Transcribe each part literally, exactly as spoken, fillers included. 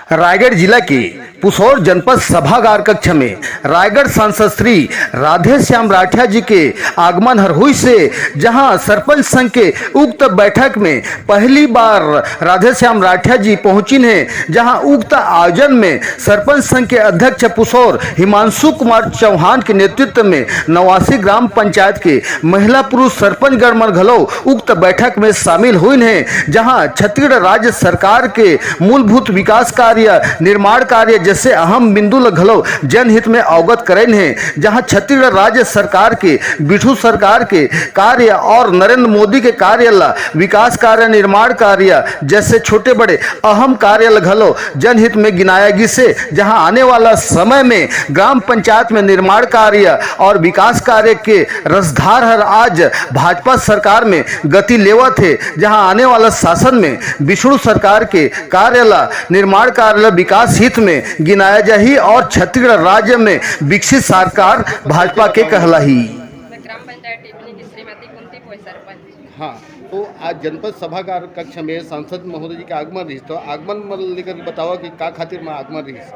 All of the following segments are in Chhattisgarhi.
रायगढ़ जिला के पुसौर जनपद सभागार कक्ष में रायगढ़ सांसद श्री राधेश्याम राठिया जी के आगमन हर हुई से, जहां सरपंच संघ के उक्त बैठक में पहली बार राधेश्याम राठिया जी पहुंचिन हे, जहां उक्त आयोजन में सरपंच संघ के अध्यक्ष पुसौर हिमांशु कुमार चौहान के नेतृत्व में नवासी ग्राम पंचायत के महिला पुरुष सरपंच गण मन घलो उक्त बैठक में शामिल हुइन हे, जहां छत्तीसगढ़ राज्य सरकार के मूलभूत विकास कार्य, निर्माण कार्य जैसे अहम बिंदु ल घलो जनहित में अवगत करेन हे, जहां छत्तीसगढ़ राज्य सरकार के, बिठू सरकार के कार्य और नरेंद्र मोदी के कार्य ल, विकास कार्य, निर्माण कार्य जैसे छोटे बड़े अहम कार्य ल घलो जनहित में गिनाया गिसे, जहां आने वाला समय में ग्राम पंचायत में निर्माण कार्य और विकास कार्य के रसधार हर आज भाजपा सरकार में गति लेवत हे, जहां आने वाला शासन में विष्णु सरकार के कार्य ला, निर्माण कार्य ला विकास हित में गिनाया जाही और छत्तीसगढ़ राज्य में विकसित सरकार भाजपा के कहलाही। मैं ग्राम पंचायत टिप्पणी की श्रीमती कुंती पोई सरपंच। हाँ, तो आज जनपद सभागार कक्ष में सांसद महोदय जी के आगमन रहिस, तो आगमन म लेकर बतावा कि का खातिर म आगमन रहिस?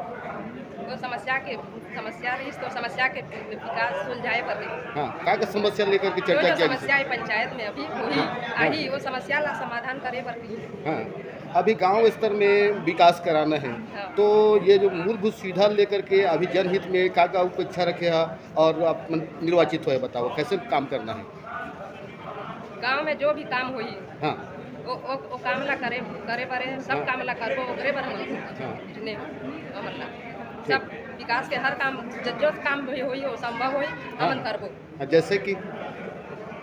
तो समस्या के, समस्या रहिस तो समस्या के विकास सुलझाए बर रहिस। हाँ, का का समस्या लेकर के जो चर्चा जो किया गया? समस्या है पंचायत में अभी वही हाँ। आही, वो समस्या ला समाधान करे बर रहिस। हाँ, अभी गांव स्तर में विकास कराना है, हाँ। तो ये जो मूलभूत सुविधा लेकर के अभी जनहित में का का उपेक्षा रखे है और आप मन-, निर्वाचित होए, बताओ कैसे काम करना है? गांव में जो भी काम होही, हाँ। वो, वो, वो काम ला करे, करे परे, सब हाँ। काम ला करबो, ओकरे बर हम हाँ। जितने हमन ला। ठीक। सब विकास के हर काम, ज-, जो काम भी होही, वो संभव होही, हाँ। हमन करबो। हाँ, जैसे कि,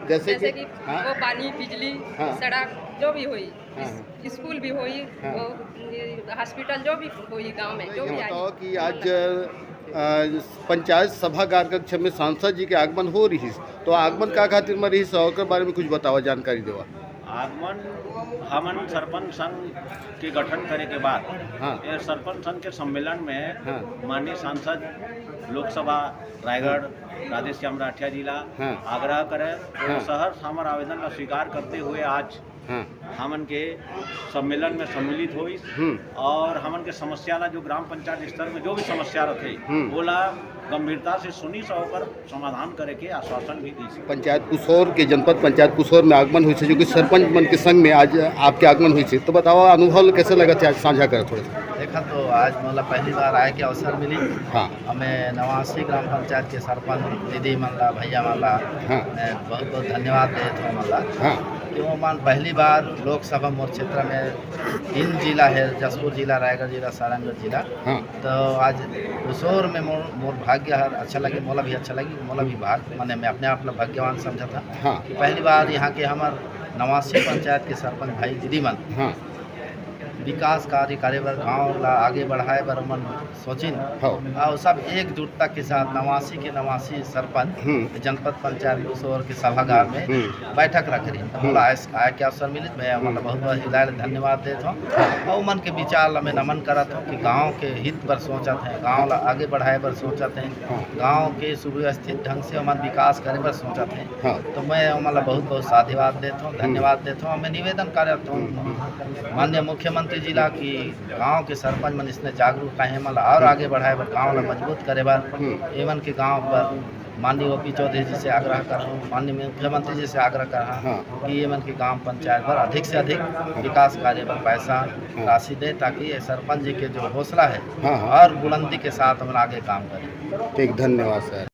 जैसे जैसे कि कि हाँ। वो पानी, बिजली, हाँ। सड़क, जो भी होही, हाँ, इस-, हाँ। स्कूल भी होही, हाँ। वो, ये, हॉस्पिटल, जो भी होही गांव में, जो ये भी आही, बताओ कि हमन आज, ला। अ, पंचायत सभागार कक्ष में सांसद जी के आगमन हो रहिस, तो आगमन का खातिर म रहिस, ओकर बारे में कुछ बतावा, जानकारी देवा। आगमन, हमन सरपंच संघ के गठन करे के बाद हाँ। ये सरपंच संघ के सम्मेलन में हाँ। माननीय सांसद लोकसभा रायगढ़ राधेश्याम राठिया जी ला हाँ। आग्रह करे, हाँ। सहर्ष हमर आवेदन ला स्वीकार करते हुए आज हाँ। हमन के सम्मेलन में सम्मिलित होइस हम्म। और हमन के समस्या ला, जो ग्राम पंचायत स्तर में जो भी समस्या रथे, हम्म। ओला गंभीरता से सुनिस और ओकर समाधान करे के आश्वासन भी दीस। पंचायत पुसौर के, जनपद पंचायत पुसौर में आगमन होइस हे, जो कि सरपंच मन के संग में आज आपके आगमन होइस हे, तो बताओ, अनुभव कैसे लगा थे आज साझा कर थोड़ा सा? देखा तो आज मतलब पहली बार आए के अवसर मिली। हाँ। हमें नवासी ग्राम पंचायत के सरपंच दीदी मन ला, भैया मन ला, हाँ। मैं बहुत बहुत धन्यवाद देत हूँ मन ला। हाँ। कि वो मन पहली बार लोकसभा मोर क्षेत्र में तीन जिला है, जशपुर जिला, रायगढ़ जिला, सारंगढ़ जिला। हाँ। तो आज पुसौर में मोर, मोर भाग्य हर अच्छा लगी, मोला भी अच्छा लगी, मोला भी भाग, माने मैं अपने आप ला भाग्यवान समझत हूँ हाँ। कि पहली बार यहाँ के हमर नवासी पंचायत के सरपंच भाई दीदी मन हाँ। विकास कार्य करे बर, गांव ला आगे बढ़ाए बर ओमन सोचिन। हाँ। और सब एकजुटता के साथ नवासी के नवासी सरपंच हम्म। जनपद पंचायत पुसौर के सभागार में हम्म। बैठक रख रही। तो हम्म। मोला आए, आए के अवसर मिलिस, मैं ओमन ला बहुत बहुत हृदय ले धन्यवाद देत हूँ। हाँ। और ओमन के विचार ला मैं नमन करत हूँ कि गांव के हित बर सोचत हैं, गांव ला आगे बढ़ाए बर सोचत हैं, हाँ। गांव के सुव्यवस्थित ढंग से ओमन विकास करे बर सोचत हैं। हाँ। तो मैं ओमन ला बहुत बहुत साधुवाद देत हूँ, हम्म। धन्यवाद देत हूँ। मैं निवेदन करत हूँ हम्म। माननीय मुख्यमंत्री जी ला कि गांव के सरपंच मन इसने जागरूक आहे, एमन ला और हम्म। आगे बढ़ाए बर, गांव ला मजबूत करे बर, हम्म। एमन के गांव पर माननीय ओपी चौधरी जी से आग्रह कर रहा हूँ, माननीय मुख्यमंत्री जी से आग्रह कर रहा हूँ हाँ। कि एमन के ग्राम पंचायत बर अधिक से अधिक हाँ। विकास कार्य बर पैसा हाँ। राशि दे, ताकि ये सरपंच जी के जो हौसला है हाँ, हाँ। और बुलंदी के साथ हम आगे काम करें। ठीक, धन्यवाद सर।